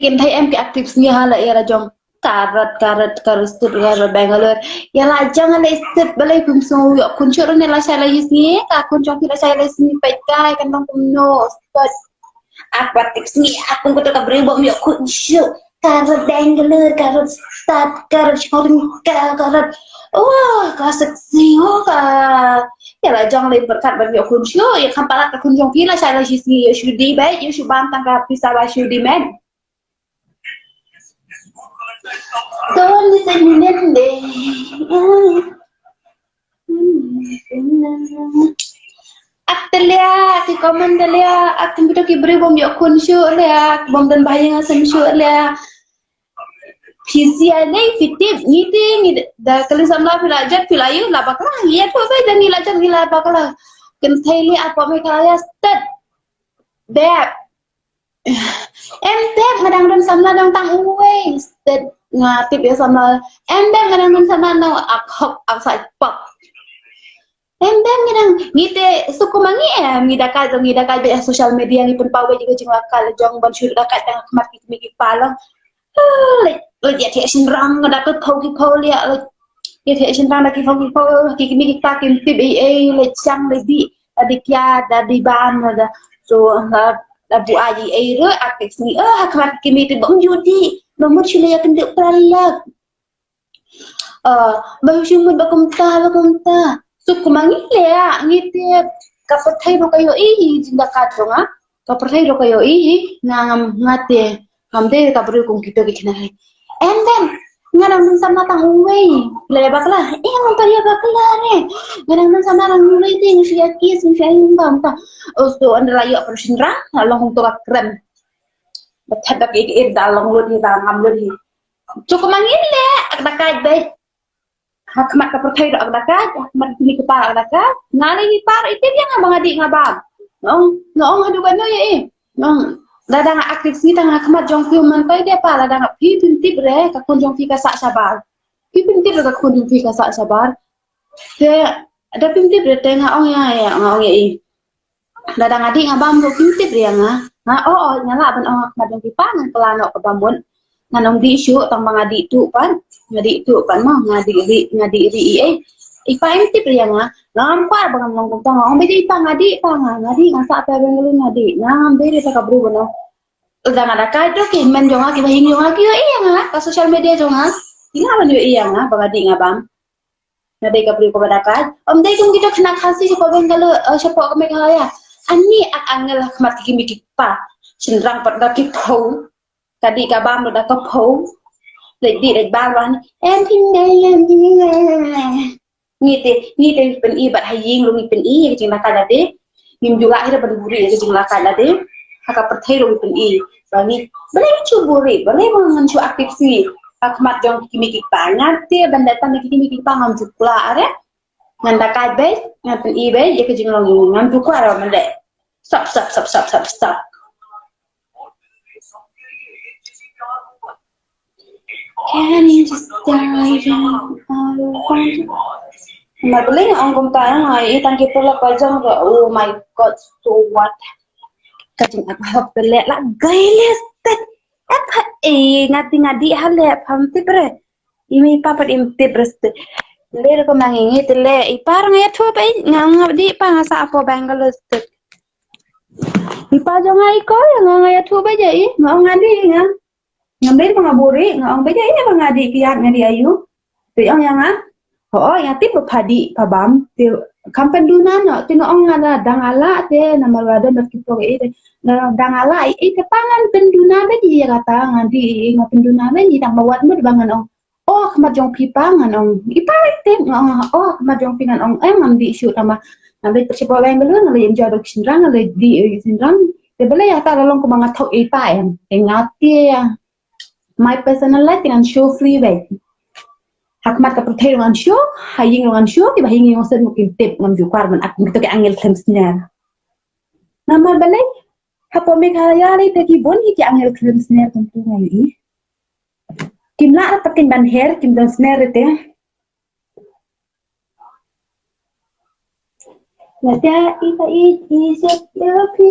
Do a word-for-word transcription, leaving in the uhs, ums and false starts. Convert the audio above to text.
Kynthei em ki active sngi ha la ïa la jong. Ka rot, ka rot, ka rot stud, ka rot Bangalore. Ïa la jong la stud balei pum sngew ïoh khun shuh ne la shai la ïa sngi, ka khun jong phi la shai la ïa sngi peit kai kan long kumno stud. Ak ba tip sngi, ak pun kutu ka briew bom ïoh khun shuh. Ka rot Bangalore, ka rot stud, ka rot shong, ka, ka rot. Oh, ka sexy, oh, ka. Ïa la jong la pyrkhat ban ïoh khun shuh, ïa kham palat ka khun jong phi la shai la ïa sngi, ïoh shu di beit, ïoh shu ban tang ka pisa ba shu di men. Don't listen in the day. Ak te lia, ki comment te lia, ak te bito ki briew bom ïoh khun shuh lia, bom don ba ïing sem shuh lia. Phi sia nei phi tip, ngi te ngi da kali samla phi la jot phi la ïoh la bakla, ngi ïa tu sai da ngi la jot ngi la bakla. Kynthei lia, apa me ka lia stud. Dep. Em tep, nga dang don samla dang tang uwei. Stud, nga tip ïa samla. Em tep, nga dang don samla dang ak hok ak sai pop. Em tep, nga dang ngi te suk kumba ngi em, ngi da kai, ngi da kai beit ha social media, ngi pynpaw beit ïa ka jinglakai la jong ban shu da kai tang ha khmat ki kmie ki kpa long. Ah, leit, leit ïa thiah shynrang, nga da ka phew ki phew lia, leit ïa thiah shynrang da ki phew ki phew, ki kmie ki kpa kim tip ei ei, leit shang leit dih, da dih kiad, da dih ban, da, so, da, da buaid ei ei ruh, ak tip sngi, eh, ha khmat ki kmie te bym ju dih, ba mut shu leit ïa kyndit plan lak. Eh, ba shu mut ba kumta, ba kumta. Suk kumba ngi leh, ngi tip ka pyrthei ruh ka ïohi jingdakat jong nga. Ka pyrthei ruh ka ïohi, nga ngam, nga te ngam dei ka briew kum kito ki khynnah. Em tep, nga dang don samla tang uwei. Leh bakla, eh, ngam tang ïa bakla re. Nga dang don samla tang uwei te, ngi shu ïa kiss, ngi shu ïa ïing bam ta. Oh, so, ynda la ïoh pyrshah shynrang, la long kumto ka kren. Ba thet da ki, ki, da long lut hi, da ngam lut hi. Suk kumba ngi leh, ak da kai beit. Ha khmat ka pyrthei ruh ak da kai, ha khmat ki kmie ki kpa ak da kai. Nga lei ki kpa ruh i tip ïa nga ba nga dih nga bam. Nga ong, nga ong haduh katno ïa i. Nga ong, lada nga active sngi tang ha khmat jong phi mynta de pa, lada nga phi pyntip re, ka khun jong phi ka sah shabar. Phi pyntip re ka khun jong phi ka sah shabar. Te, da pyntip re te nga ong ïa, ïa, nga ong ïa i. Lada nga dih nga bam ruh kim tip ïa nga. Nga, oh, oh, nga lah ban ong ha khmat jong ki kpa ngan kylla noh kaba mut. Ngan ym dih shuh tang ba nga dih tuh pat. Nga dih tuh pat mo, nga dih ri, nga dih ri i ei. I kpa im tip ïa nga. Ngam kwah ba ngan long kumta, nga ong beit ïa i pa nga dih pa nga, nga dih nga sah pa Bangalore nga dih. Ngam dei re sa ka briew ban ong. Lada nga da kai to ki hynmen jong nga kiba ïing jong nga ki ïohi ïa nga ka social media jong nga. Ki lah ban ïohi ïa nga ba nga dih nga bam. Nga dei ka briew kaba da kai. Ym dei kum kito khynnah Khasi shapoh Bangalore, eh, shapoh ka Meghalaya. Ani ak angel ha khmat ki kmie ki kpa. Shynrang pat da ki phew. Ka dih ka bam da ka phew. Leit dih leit bam wan. Em phi ne, em phi ne. Ngi te, ngi te pyn-i bad ha ïing ruh ngi pyn-i ïa ka jinglakai lade. Ngim ju lah hi ruh ban buhrieh ïa ka jinglakai lade. Ha ka pyrthei ruh ngi pyn-i. Ba ngi, balei ngi shu buhrieh, balei ma ngan shu active sngi ha khmat jong ki kmie ki kpa. Nga te ban da tang ki kmie ki kpa ngam ju kwah re. Ngan da kai beit, ngan pyn-i beit ïa ka jinglong jong ngi, ngam ju kwah re ban leh. Stop, stop, stop, stop, stop, stop. Can you just die down? Namar balei nga ong kumta, nga ïohi tang ki paralok ba jong ruh, oh my God, so what? Ka jingakhlak te leh la gai leh stet. Ep ha, eh, nga dih nga dih ha leh, pham tip re. I mei i pa pat im tip re stet. Leh re ko ma ngi ngi te leh, i pa re nga ïathuh beit, nga ong nga dih pa nga sah hapoh Bangalore stet. I pa jong nga i ko, nga ong nga ïathuh beit ïa i, nga ong nga dih nga. Ngam dei ba nga buhrieh, nga ong beit ïa i ba nga dih kiad nga dih aïu. Te ong ïa nga, hooid nga tip ba pha dih pha bam. Te kham pynduna noh, te nga ong nga la dang ala te namar ba don bad ki pok i te. Nga dang ala i te pa ngan pynduna beit ïa kata nga dih nga pynduna beit ïa tang ba wat mut ba ngan ong. Oh, khmat jong phi pa ngan ong. I pa i tip nga ong, oh, khmat jong phi ngan ong. Em ngam dih shuh tang ba. Nga dei pyrshah ba weng belu nga la enjoy bad ki shynrang, nga la dih ïa ki shynrang. Te balei ïa ta la long kumba nga thok i pa em. Te nga te ïa. My personal life ngan show free beit. Ha khmat ka pyrthei ngan show, ha ïing ngan show, kiba ha ïing ngan show, kim tip ngam ju kwah ban act kum kito ki angel khlem sner. Namar balei, hapoh Meghalaya lei te ki bun hi ki angel khlem sner kumtu nga ïohi. Kim lah re pat kin ban her, kim don sner re te. Lada i ba i i sep ya pi.